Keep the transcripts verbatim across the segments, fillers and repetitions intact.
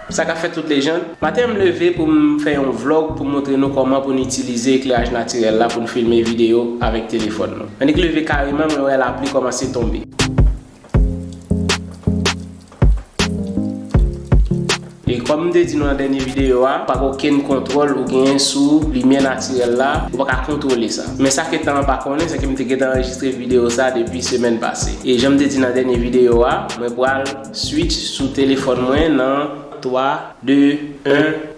Sa k ap fèt tout lejand? Maten an m leve pou m fè yon vlòg pou m montre nou kòman pou n itilize ekleraj natirèl la pou n filme videyo avèk telefòn nou. Annik leve kareman, mwen wè lapli kòmanse tonbe. E kòm m te di nou nan dènye videyo a, pa gen okenn kontwòl ou genyen sou limyè natirèl la, ou pa ka kontwole sa. Men sa ke tan an pa konnen, se ke m te gentan anrejistre videyo sa depi semèn pase. E jan m te di nan dènye videyo a, mwen pral switch sou telefòn mwen nan twa, de, en.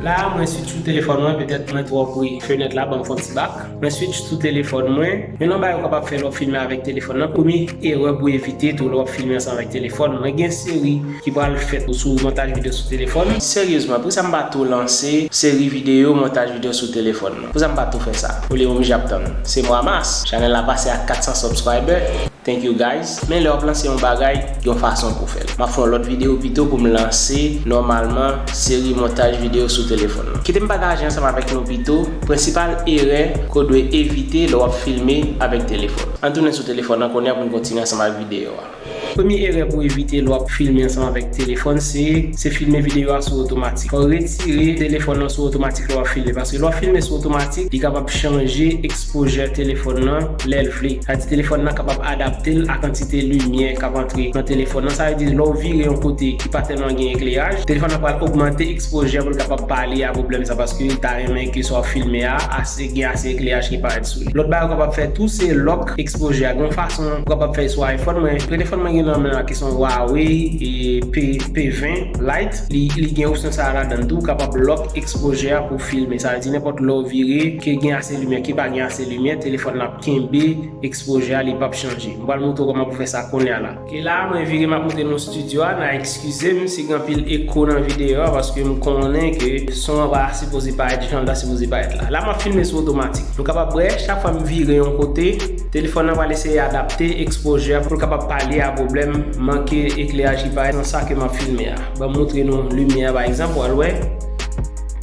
La, mwen switch sou telefòn mwen, petèt mwen twò pre fenèt la, ban m fè yon ti bak. Mwen switch sou telefòn mwen. Youn nan bagay ou kapab fè lè w ap filme avèk telefòn nan, premye erè pou evite tou lè w ap filme ansanm avèk telefòn, mwen gen seri ki pral fèt sou montaj videyo sou telefòn. Seryezman, poukisa m pa tou lanse seri videyo montaj videyo sou telefòn nan? Poukisa m pa tou fè sa? Olye m oblije ap tann. Se mwa mas, chanèl la pase a kat san subscriber. Thank you guys. Men lè w ap lanse yon bagay, gen yon fason pou w fè l. M ap fè yon lòt videyo pito pou m lanse nòmalman seri montaj videyo sou telefòn nan. Kite m pataje ansanm avèk nou pito prensipal erè ke w dwe evite lè w ap filme avèk telefòn. Ann tounen sou telefòn nan kounye a pou n kontinye ansanm avèk videyo a. Premye erè pou w evite lè w ap filme ansanm avèk telefòn, se, se filme videyo a sou otomatik. Fò w retire telefòn nan sou otomatik lè w ap filme. Paske lè w ap filme sou otomatik, li kapab chanje ekspozè telefòn nan lè l vle. Sa vle di telefòn nan kapab adapte l a kantite limyè k ap antre nan telefòn nan. Sa vle di lè w vire yon kote ki pa tèlman gen ekleraj, telefòn nan pral ogmante ekspozè pou l kapab palye a pwoblèm sa, paske l ta renmen ke sa w ap filme a ase, gen ase ekleraj ki parèt sou li. Lòt bagay ou kapab fè tou, se lòk ekspozè a. Gen yon fason ou kapab fè sou iPhone, mwen, telefòn mwen gen nan men la ki se yon Huawei e P, P ven Lite. Li, li gen opsyon sa a ladan l tou, ou kapab lòk ekspozè a pou filme. Sa vle di nenpòt lè w vire, ke gen ase limyè, ke pa gen ase limyè, telefòn nan ap kenbe ekspozè a, li p ap chanje. M pral montre w kòman pou fè sa kounye a la. Ok, la, mwen vire, m ap montre nou estidyo a. N a eskize m si gen anpil eko nan videyo a, paske m konnen ke son an pa sipoze parèt jan l ta sipoze parèt la. La, m ap filme sou otomatik. Nou kapab wè, chak fwa m vire yon kote, telefòn nan pral eseye adapte ekspozè a pou l kapab palye a pwoblèm manke ekleraj ki parèt nan sa ke m ap filme a. Ban m montre nou limyè a, pa egzanp, w al wè.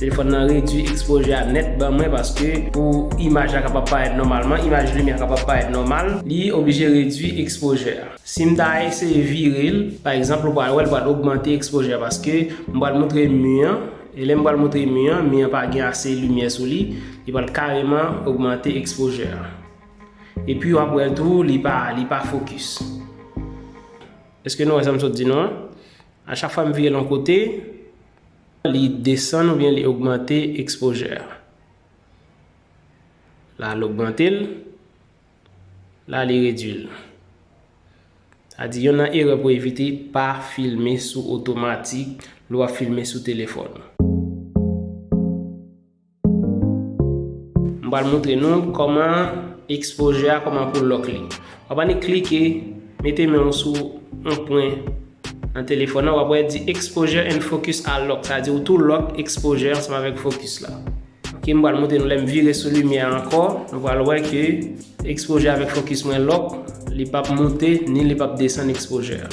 Telefòn nan redui ekspozè a nèt ban mwen paske pou imaj la kapab parèt nòmalman, imaj limyè a kapab parèt nòmal, li oblije redui ekspozè a. Si m ta eseye vire l, pa egzanp, ou pral wè l pral ogmante ekspozè a paske m pral montre mi an, e lè m pral montre mi an, mi an pa gen ase limyè sou li, li pral kareman ogmante ekspozè a. Epi w ap wè l tou, li pa, li pa fokis. Èske nou wè sa m sot di nou an? A chak fwa m vire l yon kote, li desann oubyen li ogmante ekspozè a. La, l ogmante l. La, li redui l. Sa di, yonn nan erè pou evite, pa filme sou otomatik lè w ap filme sou telefòn. M pral montre nou kòman ekspozè a, kòman pou lòk li. W ap annik klike, mete men w sou yon pwen nan telefòn nan, w ap wè di exposure and focus are locked. Sa di ou tou lòk ekspozè ansanm avèk fokis la. Ok, m pral montre nou lè m vire sou limyè a ankò, nou pral wè ke ekspozè avèk fokis mwen lòk, li p ap monte, ni li p ap desann ekspozè a.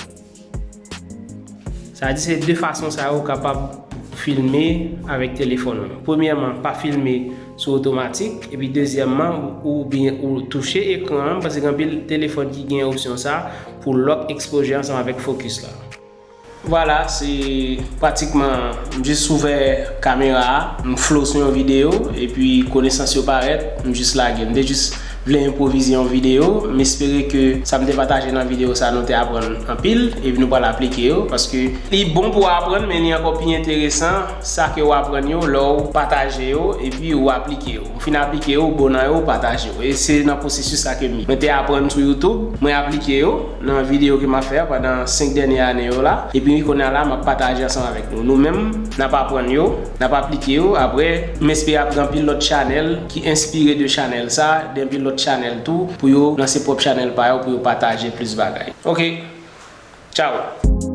Sa di se de fason sa yo w kapab filme avèk telefòn ou. Premyèman, pa filme sou otomatik, epi dezyèmman, ou, oubyen ou touche ekran an, paske gen anpil telefòn ki gen opsyon sa pou lòk ekspozè ansanm avèk fokis la. Vwala, se pratikman m jis ouvè kamera a, m flow sou yon videyo, epi konesans yo parèt, m jis lage. M te jis vle enpwovize yon videyo. M espere ke sa m te pataje nan videyo sa nou te aprann anpil, epi nou pral aplike yo, paske li bon pou w aprann, men li ankò pi enteresan sa ke w aprann yo lè w pataje yo, epi w aplike yo. Ou fin aplike yo, ou bon nan yo, ou pataje yo. E se nan pwosesis sa ke m ye. Mwen te aprann sou YouTube, mwen aplike yo nan videyo ke m ap fè a pandan senk dènye ane yo la. Epi kounye a la, m ap pataje ansanm avèk nou. Nou menm, n ap aprann yo, n ap aplike yo. Apre, m espere ap gen anpil lòt chanèl ki enspire de chanèl sa, gen anpil lòt chanèl tou, pou yo lanse pwòp chanèl pa yo, pou yo pataje plis bagay. Ok, tchaw!